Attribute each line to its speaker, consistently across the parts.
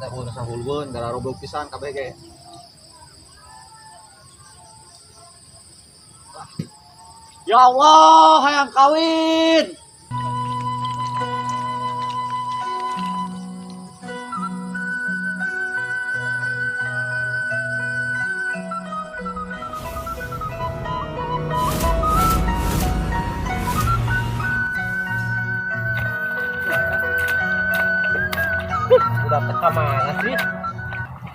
Speaker 1: teh ulun sahulweun gara roblok pisan kabeh ge. Ya Allah, hayang kawin.
Speaker 2: Udah teka mana sih?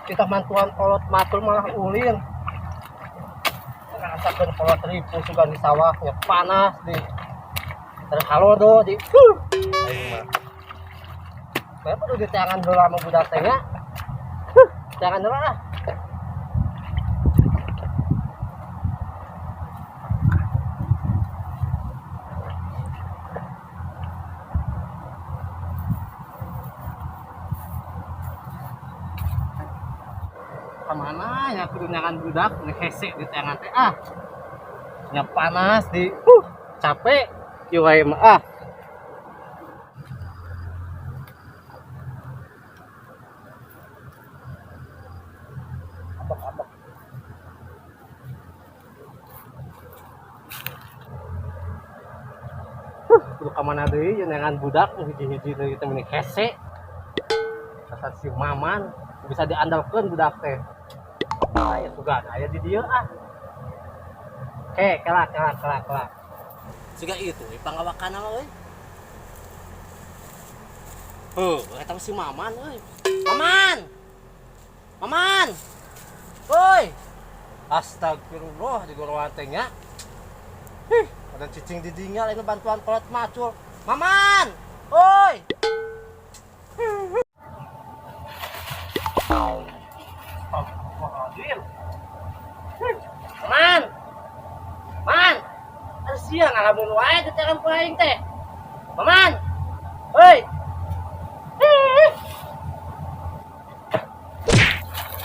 Speaker 2: Kita mantuan kolot matul malah ulin. Ngerasakan kolot ripu sugan di sawahnya panas di terus halodo di. Aing mah. Bae perlu diteangan heula sama budak teh nya. Teangan heula ah. Kemana ya kudu nyangan budak ngehese di teangan teh ah. Nya panas di capek ieu wae mah ah. Abak-abak. Kudu ka mana deui nyangan budak hiji-hiji deui teh meni hese. Dasar si Maman bisa diandalkeun budak teh. Aya sugan aya di dieu ah. Ke, kelak kelak kelak kelak. Siga itu pangawakan mah euy. Heuh, eta si Maman euy. Maman. Maman. Woi. Astagfirullah di gorowan teh nya. Hih, ada cicing di dinya lain bantuan kolot macul. Maman. Woi. Man. Man. Ada sia ngalamun wae di tekan ku aing teh. Maman. Hoi.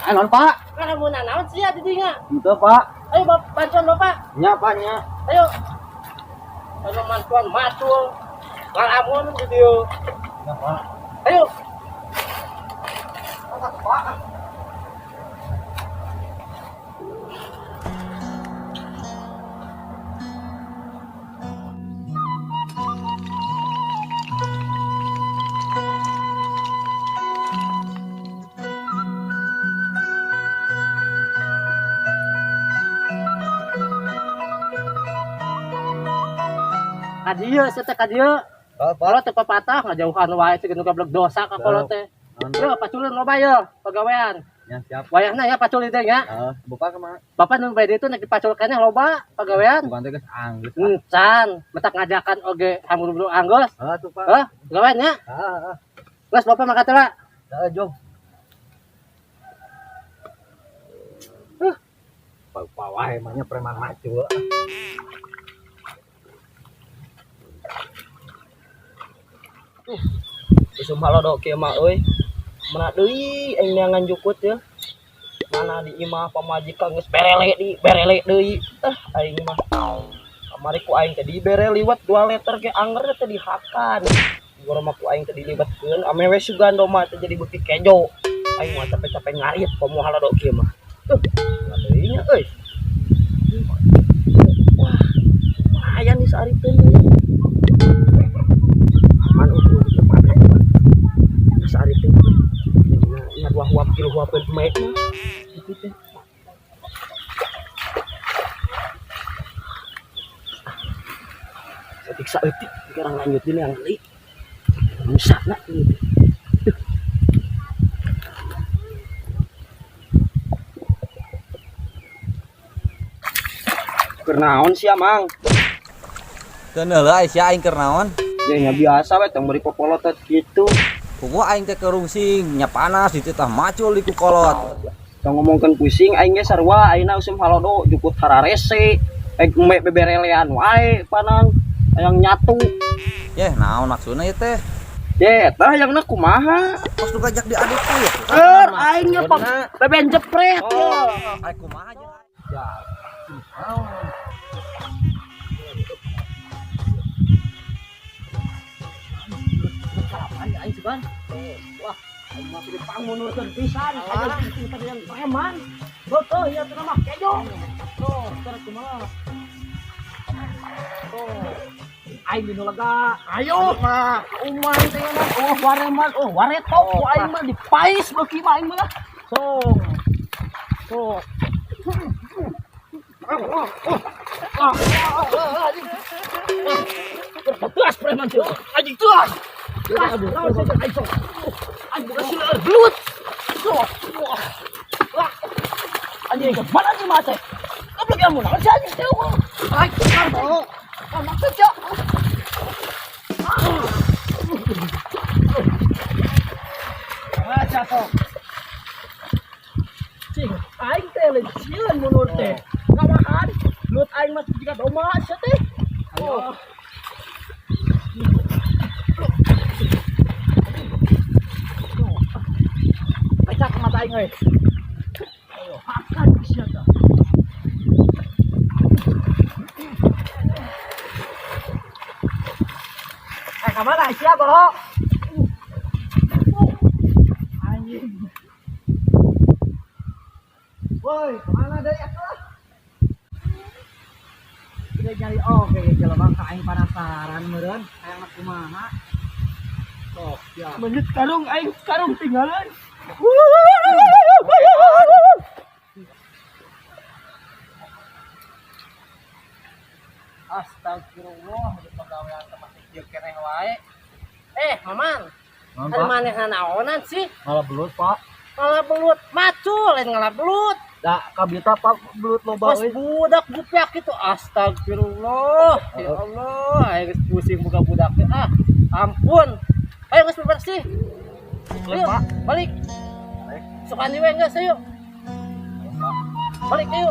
Speaker 1: Naon, Pak?
Speaker 2: Ngalamun naon sia di dinya?
Speaker 1: Henteu, Pak.
Speaker 2: Ayo bantuan Bapak.
Speaker 1: Nya, Pak, nya.
Speaker 2: Ayo. Ayo bantuan macul. Ngalamun di dieu.
Speaker 1: Nya, Pak.
Speaker 2: Ayo.
Speaker 1: Pak.
Speaker 2: Kadieu sia teh kadieu. Kolot teh papatah ngajauhan wae teh nu gablek dosa ka kolot teh. Yo paculun loba ye pagawean.
Speaker 1: Ya, siap.
Speaker 2: Wayahna ya pacul teh nya.
Speaker 1: Heeh, bapak kumaha?
Speaker 2: Bapak nu bade itu nek dipacul keneh loba pagawean.
Speaker 1: Bukan teh geus anggeus.
Speaker 2: Encan, metak ngajakan oge hamur-hamur anggeus.
Speaker 1: Heeh tuh, Pak.
Speaker 2: Heuh, pagawean nya.
Speaker 1: Heeh, heeh.
Speaker 2: Geus bapak mangkat heula.
Speaker 1: Heeh, jom.
Speaker 2: Huh.
Speaker 1: Bapak wae mah nya preman macul.
Speaker 3: Usum halodo kieu mah euy. Mana deui aing neangan jukut ya. Mana di imah pamajikan geus berele di berele deui. Ah aing mah. Kamari ku aing teh dibere liwat 2 liter ge anger teh dihakan. Gor mah ku aing teh dilibatkeun ame we sugan mah teh jadi beuki kejo. Aing mah capek-capek ngarit komo halodo kieu mah. Tuh, deui nya euy. Wah, lumayan nih saariteun deui. Man utuh saariteun. Nya dua huap tilu huapeun mek mah. Kitu teh. Saeutik saeutik sekarang lanjutin yang deui. Musana ieu teh. Keur naon sia, Mang?
Speaker 4: Teu neuleuh ai sia aing keur naon?
Speaker 3: Ya nya biasa we tong beri popolotot kitu.
Speaker 4: Kumaha aing teh kerungsing nya panas dititah macul di ku kolot.
Speaker 3: Tong ngomongkeun pusing aing ge sarua ayeuna usum halodo jukut hararese ek embe beberelean wae panan hayang nyatu.
Speaker 4: Yeh naon maksudna ieu teh?
Speaker 3: Ye tah hayangna kumaha?
Speaker 4: Kos nu gajak diaduk ku ya.
Speaker 3: Keur aing nya beben jepret.
Speaker 4: Oh, ai kumaha jeung
Speaker 1: Ya.
Speaker 2: Aing sugan. Wah, aing
Speaker 3: Masih dipangmunurkeun pisan, aja pinter yang preman. Betul ya teu mah kejo. Tuh, keur kumaha? Tuh. Aing dinu lega. Ayo mah, umang teh mah, oh wareman, oh waretok ku aing mah dipais beuki mah aing mah. Sok. Sok. Teas preman teh. Anjing teas. Aduh, aing sok. Aing buka sila belut. Sok. Wah. Anjing mana anjing mah teh? Goblok yang mun si anjing teh. Aing tukar. Maksud cok. Ah, cakep. Cing, aing teh lain sieun mundur teh. Ngawahan, belut aing mah jiga domba sia teh. Oh. Pecah ke mata aing euy. Ayo, hakan sia teh. Eh, kamana sia bolo? Anjing.
Speaker 1: Woi, kemana deui atuh? Udah nyari oge ya jelema ka aing penasaran meureun, hayang kumaha. Sok ya.
Speaker 3: Menit karung aing karung tinggalan.
Speaker 2: Astagfirullah, di pagawean teh masih kieu keneh wae. Eh, Maman. Ari manehna naonan sih?
Speaker 1: Malah belut, Pak.
Speaker 2: Ngalah belut, macul lain ngalah belut.
Speaker 1: Da kabita Pak belut loba
Speaker 2: Pas
Speaker 1: euy.
Speaker 2: budak budak itu astagfirullah. Ya Allah, aing geus pusing buka budak teh. Ah, ampun. Ayo geus bersih. Ayo, balik. Sukan we geus ayo. Balik ayo.